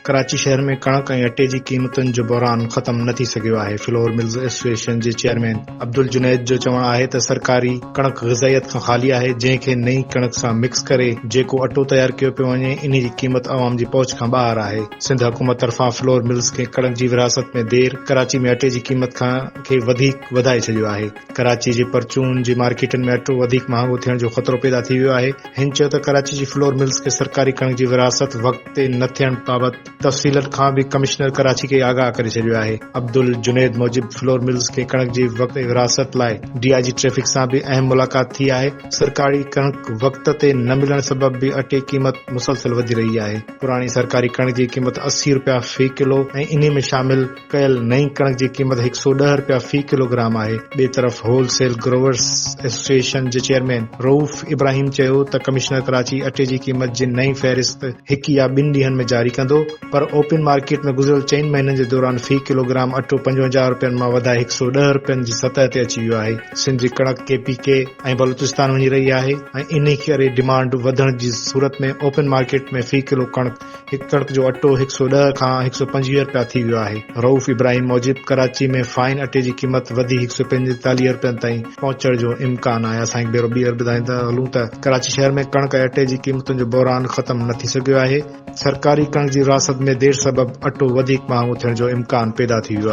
ڪراچي شهر ۾ ڪڻڪ ۽ اٽي جي قيمتن جو بحران ختم نه ٿي سگهيو آهي، فلور ملز ايسوسيئيشن جي چيئرمين عبدالجنيد جو چوڻ آهي ته سرڪاري ڪڻڪ غذائيت کان خالي آهي، جنهن کي نئين ڪڻڪ سان مڪس ڪري جيڪو اٽو تيار ڪيو پيو وڃي، انهي جي قيمت عوام جي پهچ کان ٻاهر آهي. سنڌ حڪومت طرفان فلور ملز کي ڪڻڪ جي ورهاست ۾ دير ڪراچي ۾ اٽي جي قيمت کان کي وڌيڪ وڌائي ڇڏيو آهي. ڪراچي جي پرچون جي مارڪيٽن ۾ اٽو وڌيڪ مهانگو ٿيڻ جو خطرو پيدا ٿي ويو آهي. هن چيو ته ڪراچي جي فلور ملز کي سرڪاري ڪڻڪ جي ورهاست وقت تي نه ٿيڻ بابت تفصيلن کان به ڪمشنر ڪراچي کي آگاهه ڪري ڇڏيو آهي. عبدالجنيد موجب فلور ملز کي ڪڻڪ جي وقت تي ورهاست لاء ڊي I جي ٽريفڪ سان به اهم ملاقات ٿي آهي. سرڪاري ڪڻڪ وقت تي نه ملڻ سبب به اٽي قيمت مسلسل وڌي رهي آهي. پراڻي سرڪاري ڪڻڪ جي قيمت 80 رپيا في ڪلو ۽ انهي ۾ شامل ڪيل نئين ڪڻڪ جي قيمت 110 رپيا في ڪلو گرام آهي. ٻئي طرف هول سيل گروورز ايسوسيئيشن جي چيئرمين رئوف ابراهيم چيو ته ڪمشنر ڪراچي اٽي جي قيمت جي نئين فهرست هڪ يا ٻن ڏينهن ۾ جاري ڪندو پر اوپن مارڪيٽ ۾ گذريل چئن مهينن جي دوران في ڪلو گرام اٽو 55 رپين مان وڌائي 110 رپين جي سطح تي اچي ويو آهي. سنڌ جي ڪڻڪ ڪي پي ڪي ۽ بلوچستان وڃي رهي آهي ۽ انهي ڪري ڊمانڊ وڌڻ جي صورت ۾ اوپن مارڪيٽ ۾ في ڪلو ڪڻڪ هڪ ڪڻڪ جو اٽو 110 کان 125 رپيا ٿي ويو آهي. رئوف ابراهيم موجب ڪراچي ۾ فائن اٽي جي قيمت وڌي 145 رپين تائين پهچڻ جو امڪان آهي. اسان هڪ ڀيرو ٻيهر ٻڌائيندا هلون ته ڪراچي شهر ۾ ڪڻڪ ۽ اٽي جي قيمتن جو بحران ختم نه ٿي سگهيو آهي. سرڪاري ڪڻڪ جي ورهاست ۾ دير سبب اٽو وڌيڪ مهانگو ٿيڻ جو امڪان پيدا ٿي ويو آهي.